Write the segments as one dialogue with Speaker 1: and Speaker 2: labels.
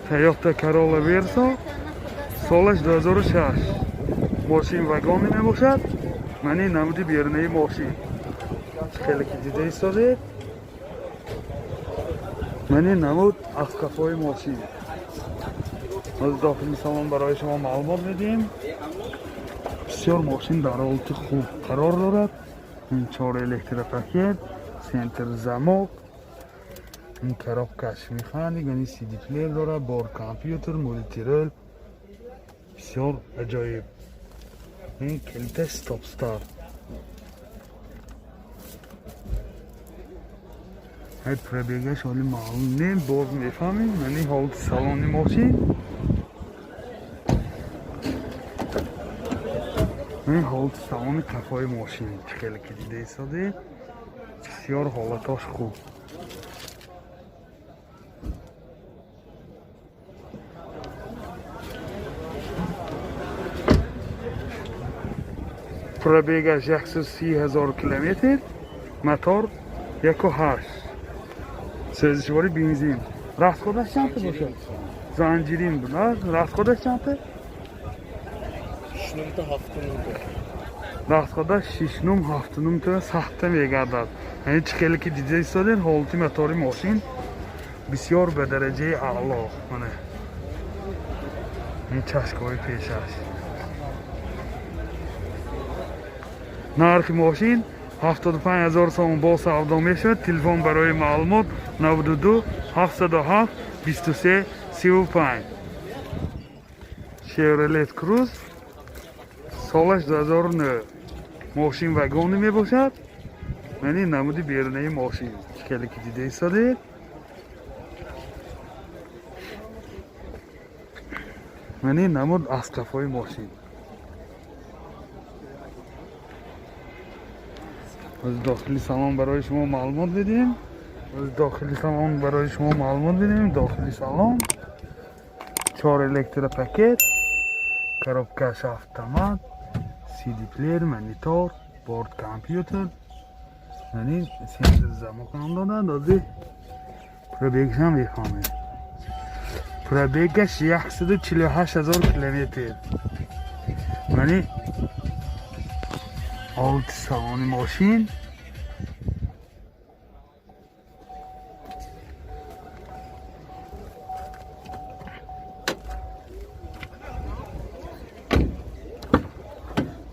Speaker 1: Toyota Corolla Verso, солаш 2006. Мошин вагони мебошад. Мани намуди берунаи мошин. Хеле ки дида истодед. Мани намуд аз қафои мошин. Аз дохили салон барои шумо маълумот медиҳем. Бисёр мошин дар ҳолати хуб қарор дорад. Ин чор электропакет, центр замок, ин коробкаш механик, яъне CD плеер дорад, борт компютер, мультирул. Бисёр аҷоиб. Ин калита стоп старт. Ҳай, пробегаш ҳоли маълум не, боз мефаҳмем. Яъне ҳолати салони мошин. Ин ҳолати салони қафои мошин, чӣ хеле ки дида истодед, бисёр ҳолатош хуб. Пробегаш 130 000 километр, мотор 1,8, сӯзишвори бензин. Расходаш чандта бошад? Занҷирин буд. Расходаш чандта?
Speaker 2: 6,79.
Speaker 1: Расходаш 6,79 та сахта мегардад. Яъне чӣ хеле ки дида истодед, ҳолати мотори мошин бисёр ба дараҷаи аъло. Мана ин чашкҳои пешаш. Нархи мошин 75 000 сомон, бо савдо мешавад. Телефон барои маълумот 92 707 23 35. Chevrolet Cruze, солаш 2009, мошин вагони мебошад. Яъне намуди берунаи мошин, чӣ хеле ки дида истодед. Яъне намуд аз қафои мошин. Аз дохили салон барои шумо маълумот медиҳем. Аз дохили салон барои шумо маълумот медиҳем. Дохили салон чор электропакет, коробкаш автомат, CD плеер, монитор, борт компютер, яъне сенсор замок ҳам дорад. Ози пробегашам мефаҳмем. Пробегаш 148 000 километр. Яъне ҳолати салони мошин.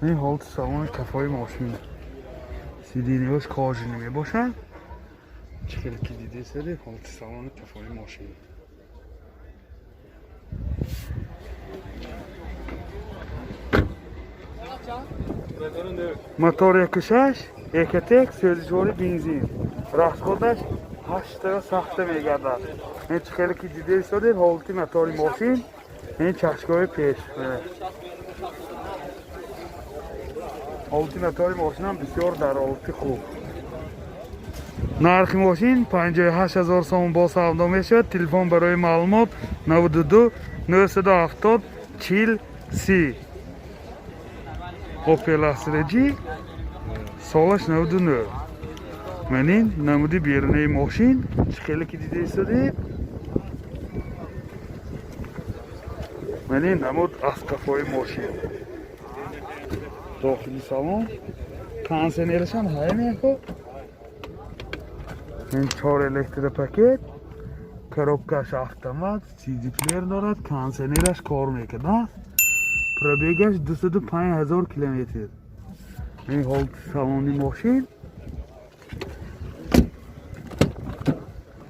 Speaker 1: Ин ҳолати салони кафои мошин. Сиденияш кожаный мебошад. Чӣ хеле ки дидесед, ҳолати салони кафои мошин. Мотор 1,6, Ecotec, сӯзишвори бензин. Расходаш ҳашта сахта мегардад. Ин чӣ хеле ки дида истодед, ҳолати мотори мошин, ин чашкҳои пеш. Ҳолати мотори мошинам бисёр дар ҳолати хуб. Нархи мошин 58 000 сомон, бо савдо мешавад. Телефон барои маълумот 92 970 40 30. Opel Astra G, солаш 99. Манин намуди берунаи мошин, чӣ хеле ки дида истодед. Манин намуд аз қафои мошин. Дохили салон кондиционерашам ҳай меко. Ин чор электропакет, коробкаш автомат, CD плеер дорад, кондиционераш кор мекунад. Пробегаш 205 000 километр. Ин ҳолати салони мошин.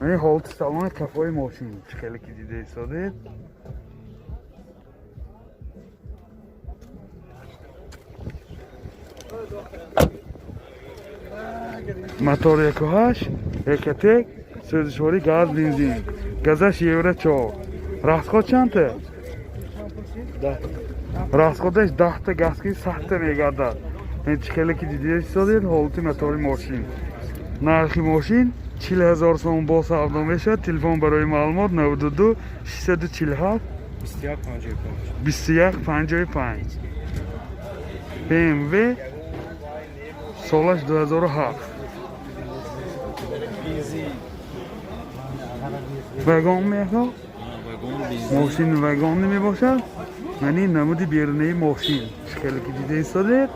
Speaker 1: Ин ҳолати салони кафои мошин, чӣ хеле ки дида истодед. Мотор 1,8, Ecotec, сӯзишворӣ газ бензин. Газаш евро 4. Расход чандта? Расходаш 10-та газки сахта мегардад. Ин чӣ хеле ки дида истодед, ҳолати мотори мошин. Нархи мошин 40 000 сомон, бо савдо мешавад. Телефон барои маълумот 92 647
Speaker 2: 21 55.
Speaker 1: 21 55. BMW, солаш 2007.
Speaker 2: Бензин.
Speaker 1: Вагон мехо? Мошин вагонӣ мебошад. Ман ин намуди берунаи мошин, хеле ки дида истодед.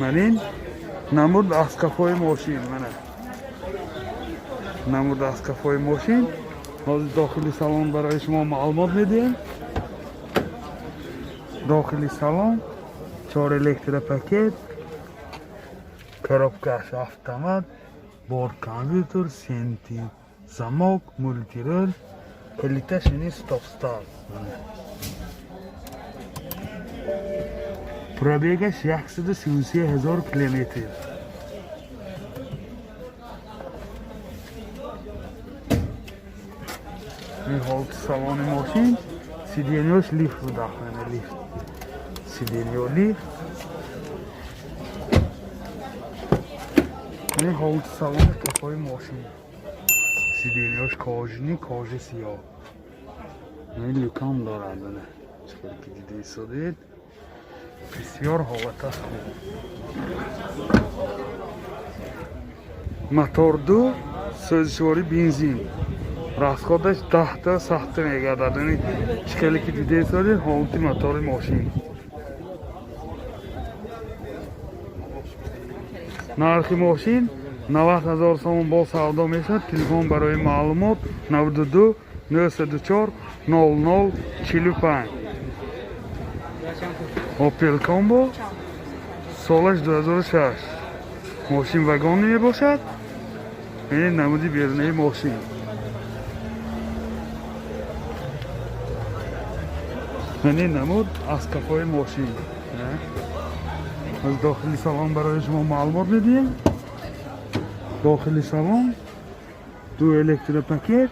Speaker 1: Ман ин намуд аз қафои мошин, мана намуд аз қафои мошин. Ҳозир дохили салон барои шумо маълумот медиҳем. Дохили салон чор электропакет, коробкаш автомат, борт компьютер, сенти замок, мультируль, калиташ ини стоп-старт. Пробегаш 133 000 километр. Ин ҳолати салони мошин. Сиденьёш лифт буда, мана лифт, сиденьё лифт. Ин ҳолати салони қафои мошин. Сиденьёш кожаный, кожа сиёҳ. Ин люкам дорад, мана хеле ки дида истодед, бисёр ҳолаташ хуб. Мотор ду, сӯзишворӣ бензин, расходаш 10 та сахта мегардад. Яъне чӣ хеле ки дида истодед, ҳолати мотори мошин. Нархи мошин 90 000 сомон, бо савдо мешавад. Телефон барои маълумот 92 904 00 45. Опел Комбо, солаш 2006, мошин вагонӣ мебошад. Ин намуди берунаи мошин. Ин намуд аз қафои мошин. Аз дохили салон барои шумо маълумот медиҳем. Дохили салон ду электропакет,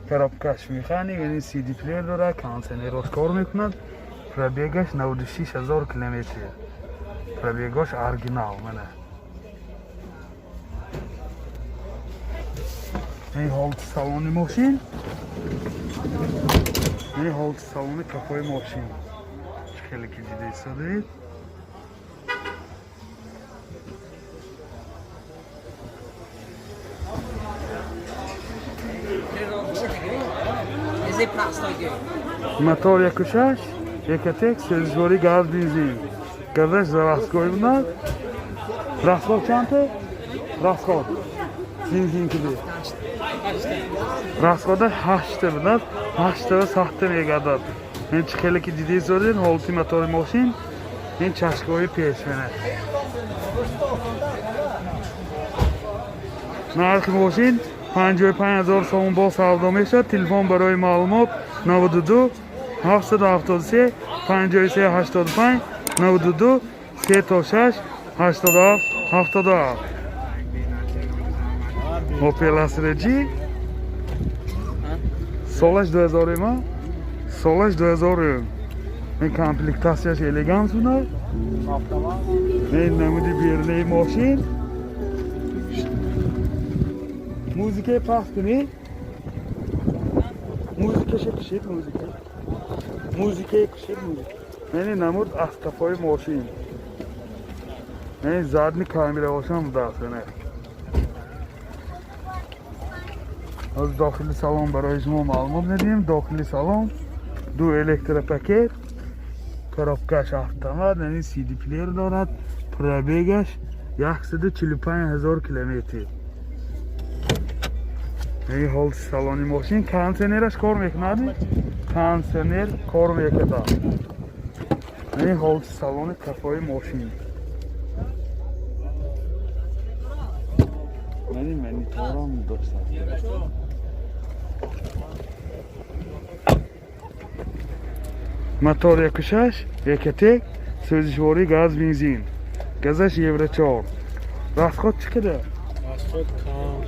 Speaker 1: коробкаш механик, яъне CD плеер дорад, кондиционерош кор мекунад. Пробегаш 96 ҳазор километр, пробегош оригинал. Мана ин ҳолати салони мошин, ин ҳолати салони қафои мошин, хеле ки дида истодаед. Мотор 1.6 Ecotec, сӯзишворӣ газ, бензин, газаш заводской бунад. Расход чанте? Расход бензин киди расходаш ҳашта бунад, ҳаштава сахта мегардад. Ин чӣ хеле ки дида истодед, ҳолати мотори мошин. Ин чашкаҳои пеш, мана. Нархи мошин 55 000 сомон, бо савдо мешавад. Телефон барои маълумот 92 773 53 85, 92 3 то 6 87 77. Опел Астра G, солаш 2000 ма, солаш 2000. Ин комплектатсияш элеганс бунад. Ин намуди берунаи мошин. Музикаи пахш кунед, музикаша кушед, музика, музикаи кушед, музика. Яъне намуд аз қафои мошин. Яъне задний камераҳошам будааст. Яъне аз дохили салон барои шумо маълумот медиҳем. Дохили салон ду электропакет, коробкаш автомат, яъне CD плеер дорад. Пробегаш 145 ҳазор километр. Ин ҳолати салони мошин. Кондиционераш кор мекунад, кондиционер кор мекунад. Ин ҳолати салони қафои мошин. Мани мониторам дошта. Мотор 1.6 Ecotec, сӯзишворӣ газ, бензин, газаш евро 4. Расход чӣ қадар?
Speaker 2: Расход кам.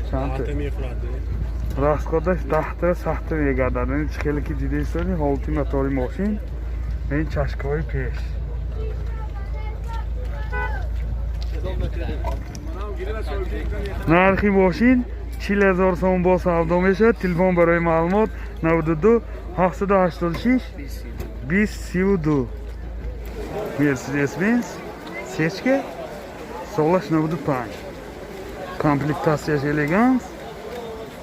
Speaker 1: Чанд?
Speaker 2: Даҳта мехӯрад.
Speaker 1: Расходаш 10 та сахта мегардад. Ин чӣ хеле ки дида истоди, ҳолати мотори мошин. Ин чашкаҳои пеш. Нархи мошин 40 000 сомон, бо савдо мешавад. Телефон барои маълумот 92 786 20 32. Мерседес Бенз сечка, солаш 95, комплектатсияш элеганс.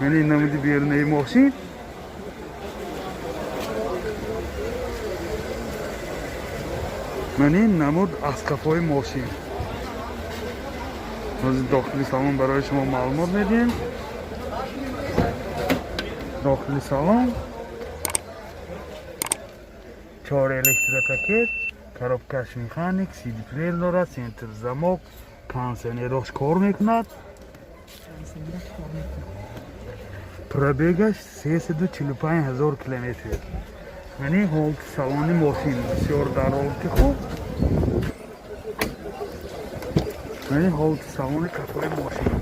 Speaker 1: Мани намуди берунаи мошин. Мани намуд аз қафои мошин. Ҳозир дохили салон барои шумо маълумот медиҳем. Дохили салон чор электропакет, коробкаш механик, CD плеер дорад, центр замок, кондиционерош кор мекунад. Пробегаш 345 ҳазор километр. Яъне ҳолати салони мошин бисёр дар ҳолати хуб. Яъне ҳолати салони қафои мошин.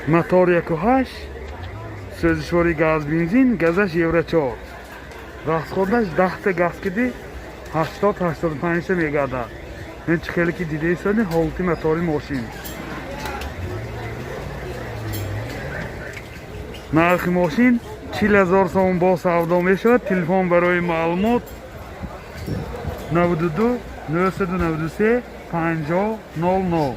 Speaker 1: Мотор 1,8, сӯзишвори газ бензин, газаш Евро 4. Расходаш 10 та газ киди 80-85 мегардад. Ин чӣ хеле ки дида истоди, ҳолати мотори мошин. Нархи мошин 40 000 сомон, бо савдо мешавад. Телефон барои маълумот 92 993 50 00.